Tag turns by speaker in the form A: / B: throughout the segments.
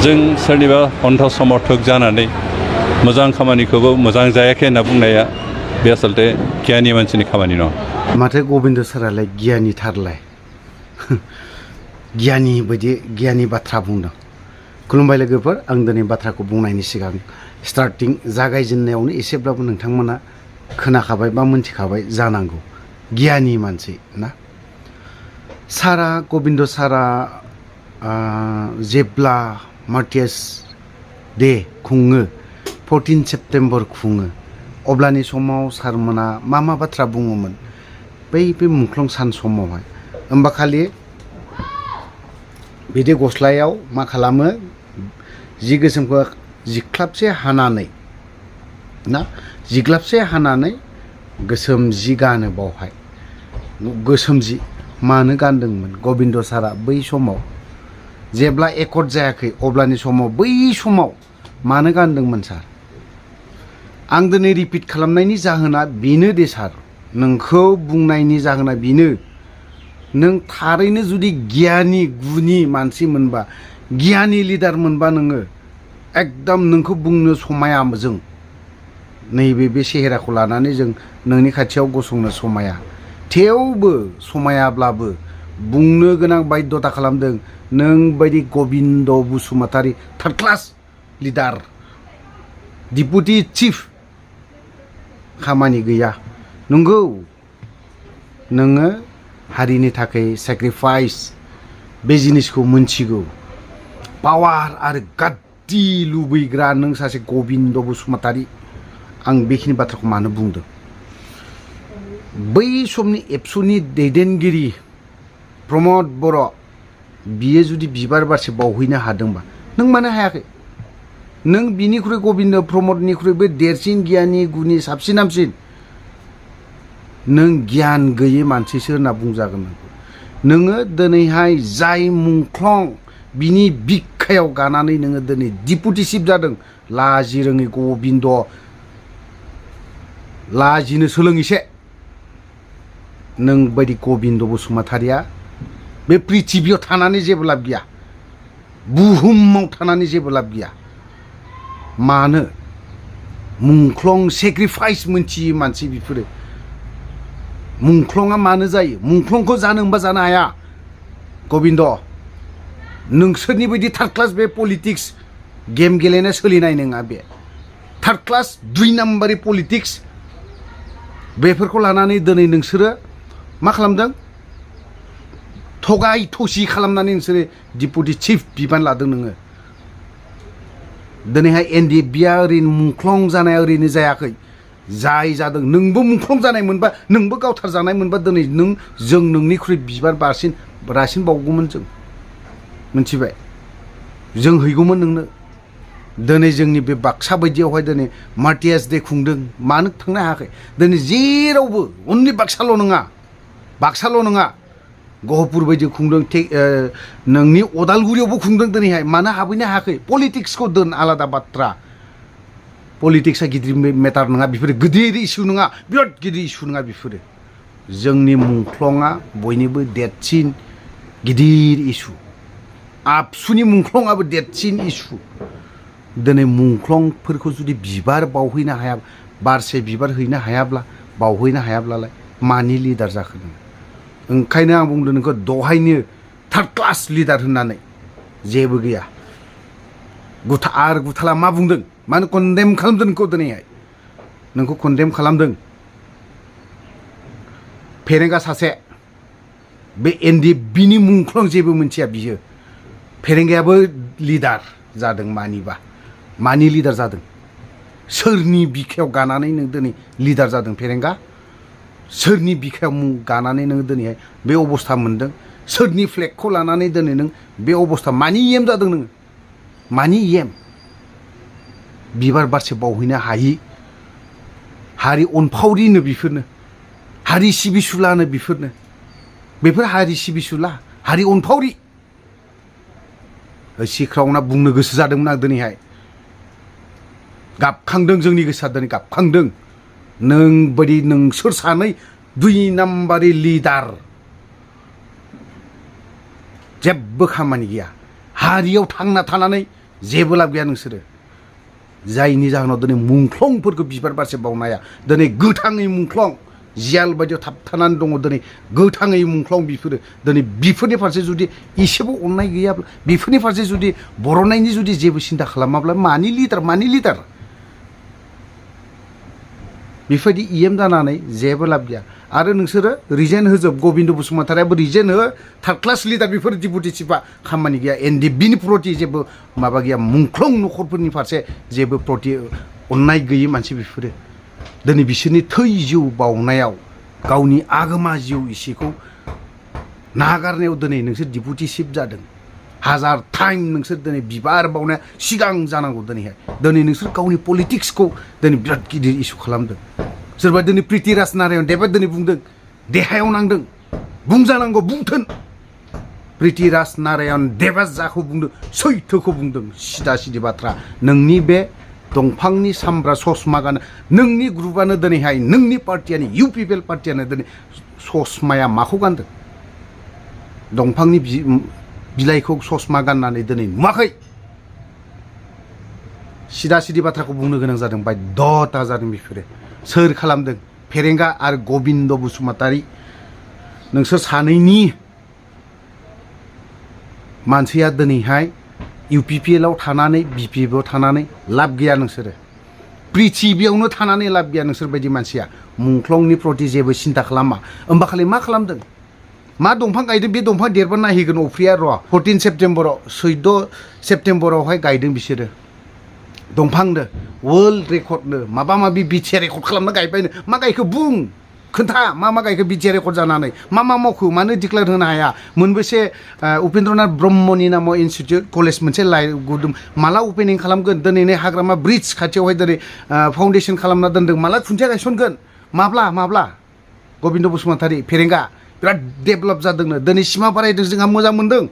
A: जों सोरनिबा अन्थ समर्थक जानानै मोजां खामानिखौबो मोजां जायाखै होनना बुंनाया बे आसलते गियानि मानसिनि खामानि नङा।
B: माथो गबिन्द सारालाय गियानि थारलाय गियानि बायदि गियानि बाथ्रा बुंदों। खुलुमबाय लोगोफोर, आं दिनै बाथ्राखौ बुंनायनि सिगां स्टार्टिं जागायजेननायावनो एसेब्लाबो नोंथांमोना खोनाखाबाय बा मोनथिखाबाय जानांगौ गियानि मानसि ना। सारा गबिन्द सारा जेब्ला मार्टियास डे खुङो 14 सेप्टेम्बर खुङो अब्लानि समाव सारमोना मा बाथ्रा बुङोमोन बे मुंख्लं सान समावहाय होमबा खालि बिदि गस्लायाव मा खालामो जि गोसोमखौ जिख्लाबसे हानानै ना जिग्लाबसे हानानै गोसोम जि गानो बावहाय गोसोम जि मानो गानदोंमोन गबिन्द सारा बै समाव जेब्ला एकर्ड जायाखै अब्लानि समाव बै समाव मानो गानदोंमोन सार? आं दिनै रिपिट खालामनायनि जाहोना बेनो दे सार, नोंखौ बुंनायनि जाहोना बेनो। नों थारैनो जुदि गियानि गुनि मानसि मोनबा गियानि लिडार मोनबा नोङो एकदम नोंखौ बुंनो समाया जों नैबे बे सेहेराखौ लानानै जों नोंनि खाथियाव गसंनो समाया, थेवबो समायाब्लाबो बुंनो गोनां बाध्यता खालामदों। नों बायदि Gobinda Basumatary third class leader deputy chief खामानि गैया। नंगौ नोङो हारिनि थाखाय सेक्रिफाइस बे जिनिसखौ मोनथिगौ। पावार आरो गाद्दि लुबैग्रा नों सासे गबिन्द बसुमतारी। आं बेखिनि बाथ्राखौ मानो बुंदों, बै समनि एबसुनि दैदेनगिरि प्रमद बर' बियो जुदि बिबार बारसे बावहैनो हादोंबा नों मानो हायाखै? नों बिनिख्रुइ गबिन्द प्रमदनिख्रुइबो देरसिन गियानि गुनि साबसिन हामसिन नों गियान गैयै मानसिसो होनना बुंजागोन। नोङो दिनैहाय जाय मुंख्लं बिनि बिखायाव गानानै नोङो दिनै डिपुटि चिफ जादों। लाजि रोङै गबिन्द, लाजिनो सोलों एसे। नों बायदि गबिन्द बसुमतारीया बे प्रिथिबियाव थानानै जेबो लाब गैया, बुहुमाव थानानै जेबो लाब गैया। मानो? मुंख्लं सेक्रिफाइस मोनथियै मानसि बिफोरो। मुंख्लंआ मानो जायो? मुंख्लंखौ जानो होनबा जानो हाया गबिन्द। नोंसोरनि बायदि थार्ड क्लास बे पलिटिक्स गेम गेलेनाय सोलिनाय नङा। बे थार्ड क्लास 2 नाम्बारि पलिटिक्स बेफोरखौ लानानै दिनै नोंसोरो मा खालामदों? थगाय थसि खालामनानै नोंसोरो डिपुटि चिफ बिबान लादों। नोङो दिनैहाय NDFBआ ओरैनो मुंख्लं जानाया ओरैनो जायाखै, जाय जादों। नोंबो मुंख्लं जानाय मोनबा, नोंबो गावथार जानाय मोनबा दिनै जों नोंनिख्रुइ बिबार रासिन बावगौमोन जों, मिथिबाय? जों हैगौमोन नोंनो। दिनै जोंनि बे बाक्सा बायदियावहाय दिनै मार्टियास डे खुंदों, मानो थांनो हायाखै? दिनै जेरावबो अनलि बाक्साल' नङा गहपुर बायदि खुंदों, नोंनि अदालगुरियावबो खुंदों। दिनैहाय मानो हाबहैनो हायाखै? पलिटिक्सखौ दोन, आलादा बाथ्रा। पलिटिक्सआ गिदिर मेटार नङा, बेफोरो गिदिर इस्यु नङा, बिराद गिदिर इस्यु नङा बेफोरो। जोंनि मुंख्लंआ बयनिबो देरसिन गिदिर इस्यु। आबसुनि मुंख्लंआबो देरसिन इस्यु। दिनै मुंख्लंफोरखौ जुदि बिबार बावहैनो हाया, बारसे बिबार हैनो हायाब्ला, बावहैनो हायाब्लालाय मानि लिडार जाखो नों? ओंखायनो आं बुंदों नोंखौ दहायनो थार्ड क्लास लिडार होननानै जेबो गैया। गुथाला मा बुंदों? मानो कन्डेम खालामदों नोंखौ? दिनैहाय नोंखौ कन्डेम खालामदों। फेरेंगा सासे बे NDFBनि मुंख्लं जेबो मिथिया बियो। फेरेंगायाबो लिडार जादों। मानि लिडार जादों? सोरनि बिखायाव गानानै नों दिनै लिडार जादों फेरेंगा? सोरनि बिखायाव गानानै नों दिनैहाय बे अबस्था मोनदों? सोरनि फ्लेगखौ लानानै दिनै नों बे अबस्था मानि एम जादों नोङो? मानि एम? बिबार बारसे बावहैनो हायि हारि अनफावरिनो बिफोरनो, हारि सिबिसुलानो बिफोरनो। बेफोर हारि सिबिसुला, हारि अनफावरि। सिख्रावना बुंनो गोसो जादोंमोन आं दिनैहाय। गाबखांदों, जोंनि गोसोआ दिनै गाबखांदों। नोंबायदि नोंसोर सानै 2 नाम्बारि लिडार जेबो खामानि गैया। हारियाव थांना थानानै जेबो लाब गैया नोंसोरो जायनि जाहोनाव दिनै मुंख्लंफोरखौ बिबार बारसे बावनाया दिनै गोथाङै मुंख्लं जियाल बायदियाव थाबथानानै दङ दिनै गोथाङै मुंख्लं बिफोरो दिनै बिफोरनि फारसे जुदि एसेबो अननाय गैयाब्ला बिफोरनि फारसे जुदि बर'नायनि जुदि जेबो सिन्था खालामाब्ला मानि लिडार बेफोरबायदि इएम जानानै जेबो लाब गैया आरो नोंसोरो रिजेन होजोब गबिन्द बसुमतारियाबो रिजेन हो थार्ड क्लास लिडार बेफोर डिपुटि चिफआ खामानि गैया एनडिबिनि प्रति जेबो माबा गैया मुंख्लं न'खरफोरनि फारसे जेबो प्रति अननाय गैयै मानसि बेफोरो दिनै बिसोरनि थै जिउ बावनायाव गावनि आगोमा जिउ इसेखौ नागारनायाव दिनै नोंसोर डिपुटि चिफ जादों हाजार टाइम नोंसोर दिनै बिबार बावनाया सिगां जानांगौ दिनै नोंसोर गावनि पलिटिक्सखौ दिनै बिराद गिदिर इस्यु खालामदों सोरबा दिनै प्रिथिराज नारायण देबा दिनै बुंदों देहायाव नांदों बुंजानांगौ बुंथोन प्रिथिराज नारायण देबा जाखौ बुंदों सैथोखौ बुंदों सिदा सिदि बाथ्रा नोंनि बे दंफांनि सामब्रा ससमा गानो नोंनि ग्रुपआनो दिनैहाय नोंनि पार्टियानो इउपिपिएल पार्टियानो दिनै ससमाया माखौ गानदों दंफांनि बिलाइखौ ससमा गाननानै दिनै नुवाखै सिदा सिदि बाथ्राखौ बुंनो गोनां जादों बायध'ता जादों बेफोरो सोर खालामदों फेरेंगा आरो गबिन्द बसुमतारी नोंसोर सानैनि मानसिया दिनैहाय इउपिपिएलआव थानानै बिपिएफआव थानानै लाब गैया नोंसोरो पृथिबियावनो थानानै लाब गैया नोंसोर बायदि मानसिया मुंख्लंनि प्रति जेबो सिन्था खालामा होमबा खालि मा खालामदों मा दंफां गायदों बे दंफां देरबा नायहैगोन अफ्रिया र' 14 सेप्टेम्बराव 14 सेप्टेम्बरावहाय गायदों बिसोरो दंफांनो वर्ल्ड रेकर्डनो माबा माबि बिटिआर रेकर्ड खालामना गायबायनो मा गायखो बुं खोन्था मा गायखो बिटिआर रेकर्ड जानानै मा मावखो मानो डिक्लेयार होनो हाया मोनबेसे उपेन्द्रनाथ ब्रह्मनि नामाव इनस्टिटिउट कलेज मोनसे गुदुं माला अपेनिं खालामगोन दिनैनि हाग्रामा ब्रिज खाथियावहाय दिनै फाउन्डेसन खालामना दोनदों माला खुन्थिया गायसनगोन माब्ला गबिन्द बसुमतारी फेरेंगा बिराद डेभेलप जादोंनो दिनै सिमा बारायदों जोंहा मोजां मोनदों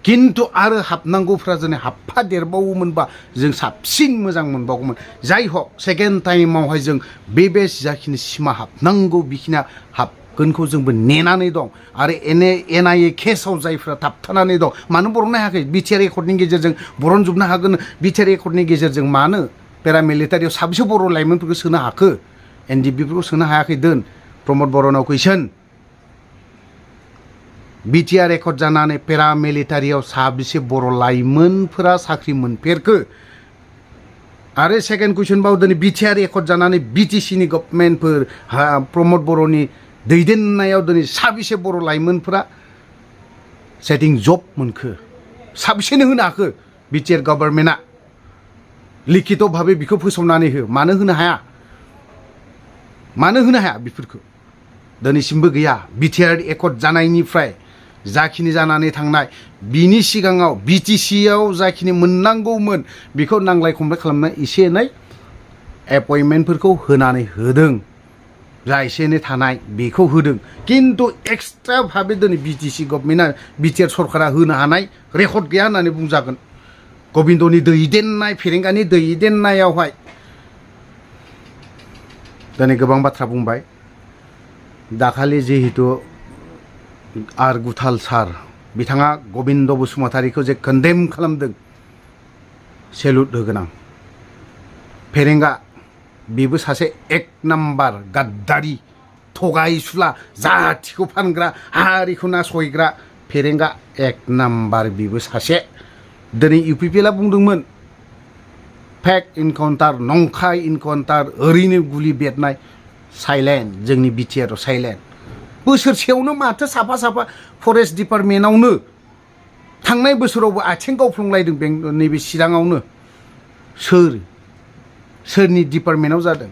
B: खिन्थु आरो हाबनांगौफ्रा जों हाबफा देरबावोमोनबा जों साबसिन मोजां मोनबावगौमोन जाय हक सेकेन्ड टाइमावहाय जों बे जाखिनि सिमा हाबनांगौ बेखिनिया हाबगोनखौ जोंबो नेनानै दं आरो एनआइए केसाव जायफ्रा थाबथानानै दं मानो बरननो हायाखै बिटिआर रेकर्डनि गेजेरजों बरनजोबनो हागोन बिटिआर रेकर्डनि गेजेरजों मानो पेरामिलिटारियाव साबेसे बर' लाइमोनफोरखौ सोनो हाखो एनडिबिफोरखौ सोनो हायाखै दोन प्रमद बर'नाव कुइसन बिटिआर रेकर्ड जानानै पेरामिलिटारियाव साबेसे बर' लाइमोनफोरा साख्रि मोनफेरखो आरो सेकेन्ड कुइसन बाव दिनै बिटिआर रेकर्ड जानानै बिटिसिनि गभर्नमेन्टफोर प्रमद बर'नि दैदेननायाव दिनै साबेसे बर' लाइमोनफोरा सेटिं जब मोनखो साबेसेनो होनो हाखो बिटिआर गभर्नमेन्टआ लिखित भाबै बेखौ फोसावनानै हो मानो होनो हाया बेफोरखौ दिनैसिमबो गैया बिटिआर रेकर्ड जानायनिफ्राय जाखिनि जानानै थांनाय बिनि सिगाङाव बिटिसिआव जाखिनि मोननांगौमोन बेखौ नांलाय खमलाय खालामनाय एसे एनै एपइन्टमेन्टफोरखौ होनानै होदों जा एसे एनै थानाय बेखौ होदों खिन्थु एक्सट्रा भाबै दिनै बिटिसि गभर्नमेन्टआ बिटिआर सरकारा होनो हानाय रेकर्ड गैया होननानै बुंजागोन गबिन्दनि दैदेननाय फेरेंगानि दैदेननायावहाय दिनै गोबां बाथ्रा बुंबाय दाखालि जिहेतु आर गुथाल सार बिथाङा गबिन्द बसुमतारीखौ जे कन्डेम खालामदों सेलुट होगोन आं फेरेंगा बेबो सासे एक नाम्बार गाद्दारि थगायसुला जाथिखौ फानग्रा हारिखौ नासयग्रा फेरेंगा एक नाम्बार बेबो सासे दिनै इउपिपिएलआ बुंदोंमोन फेक इनकाउन्टार नंखाय इनकाउन्टार ओरैनो गुलि बेरनाय साइलेन्ट जोंनि बिटिआर साइलेन्ट बोसोरसेयावनो माथो साफा फरेस्ट डिपार्टमेन्टआवनो थांनाय बोसोरावबो आथिं गावफ्लंलायदों नैबे चिराङावनो सोरनि डिपार्टमेन्टआव जादों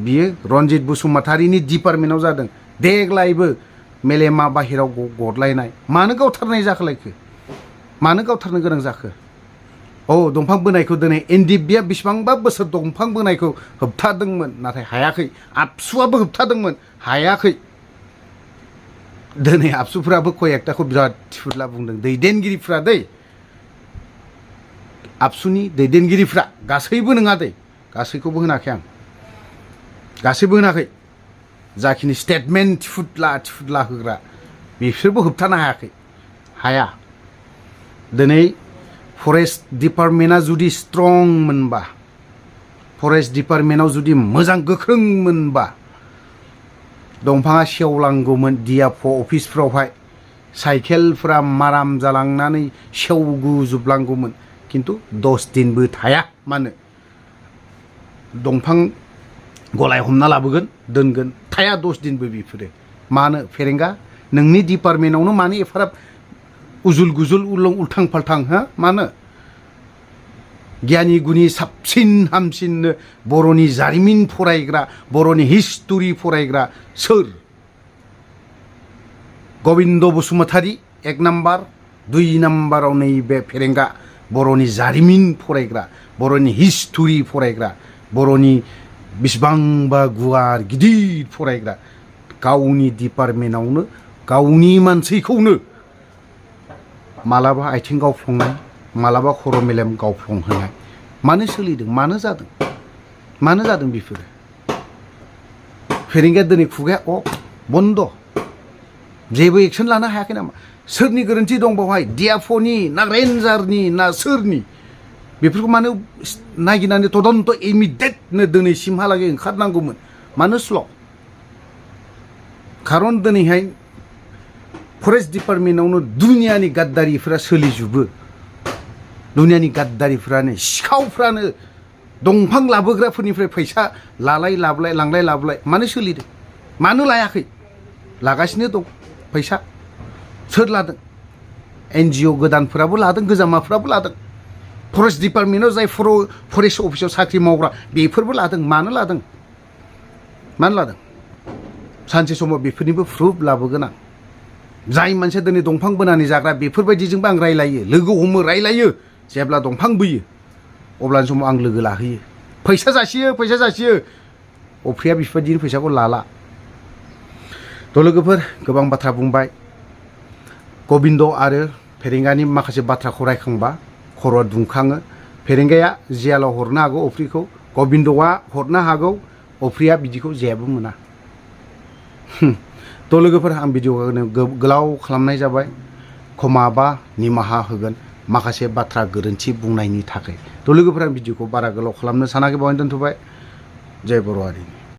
B: बियो रन्जित बसुमतारीनि डिपार्टमेन्टआव जादों देग्लायबो मेलेमा बाहेराव गदलायनाय मानो गावथारनाय जाखोलायखो मानो गावथारनो गोनां जाखो दंफां बोनायखौ दिनै एनडिबिआ बेसेबांबा बोसोर दंफां बोनायखौ होबथादोंमोन नाथाय हायाखै आबसुआबो होबथादोंमोन हायाखै दिनै आबसुफ्राबो कय एकटाखौ बिराद थिफुदला बुंदों दैदेनगिरिफ्रा आबसुनि दैदेनगिरिफ्रा गासैबो नङा गासैखौबो होनाखै आं गासैबो होनाखै जाखिनि स्टेटमेन्ट थिफुदला होग्रा बिसोरबो होबथानो हाया दिनै फरेस्ट डिपार्टमेन्टआ जुदि स्ट्रं मोनबा फरेस्ट डिपार्टमेन्टआव जुदि मोजां गोख्रों मोनबा दंफाङा सेवलांगौमोन DFO अफिसफ्रावहाय साइकेलफ्रा माराम जालांनानै सेवगुजोबलांगौमोन खिन्थु 10 दिनबो थाया मानो दंफां गलाय हमना लाबोगोन दोनगोन थाया 10 दिनबो बेफोरो मानो फेरेंगा नोंनि डिपार्टमेन्टआवनो मानो एफाराब उजुल गुजुल उल्थां फाल्थां हा मानो गियानि गुनि साबसिन हामसिन बर'नि जारिमिन फरायग्रा बर'नि हिस्टरि फरायग्रा सोर गबिन्द बसुमतारी 1 नाम्बार 2 नाम्बाराव नैबे फेरेंगा बर'नि जारिमिन फरायग्रा बर'नि हिस्टरि फरायग्रा बर'नि बिसिबांबा गुवार गिदिर फरायग्रा गावनि डिपार्टमेन्टआवनो गावनि मानसिखौनो मालाबा आथिं गावफ्लंनाय मालाबा खर' मेलेम गावफ्लंहोनाय मानो सोलिदों मानो जादों बेफोरो फेरेंगाया दिनै खुगाया बन्द जेबो एक्सन लानो हायाखै नामा सोरनि गोरोन्थि दं बावहाय DFOनि ना रेन्जारनि ना सोरनि बेफोरखौ मानो नागिरनानै तदन्त इमिडियेटनो दिनैसिमहालागै ओंखारनांगौमोन मानो स्ल' खारन दिनैहाय फरेस्ट डिपार्टमेन्टआवनो दुनियानि गाद्दारिफोरा सोलिजोबो दुनियानि गाद्दारिफ्रानो सिखावफ्रानो दंफां लाबोग्राफोरनिफ्राय फैसा लालाय लाबलाय मानो सोलिदों मानो लायाखै लागासिनो दं फैसा सोर लादों NGO गोदानफोराबो लादों गोजामाफ्राबो लादों फरेस्ट डिपार्टमेन्टआव जाय फरेस्ट अफिसाव साख्रि मावग्रा बेफोरबो लादों मानो लादों सानसे समाव बेफोरनिबो प्रुफ लाबोगोन आं जाय मानसिया दिनै दंफां बोनानै जाग्रा बेफोरबायदिजोंबो आं रायलायो लोगो हमो रायलायो जेब्ला दंफां बोयो अब्लानि समाव आं लोगो लाहैयो फैसा जासियो अफ्रिया बेफोरबायदिनो फैसाखौ लाला थ' लोगोफोर गोबां बाथ्रा बुंबाय गबिन्द आरो फेरेंगानि माखासे बाथ्राखौ रायखांबा खर'आ दुंखाङो फेरेंगाया जेलाव हरनो हागौ अफ्रिखौ गबिन्दआ हरनो हागौ अफ्रिया बिदिखौ जेबो मोना थ' लोगोफोर आं भिडिअखौ गोलाव खालामनाय जाबाय क्षमा बा निमाहा होगोन माखासे बाथ्रा गोरोन्थि बुंनायनि थाखाय थ' लोगोफोर आं भिडिअखौ बारा गोलाव खालामनो सानाखै बावनो दोनथ'बाय जय बर' हारिनि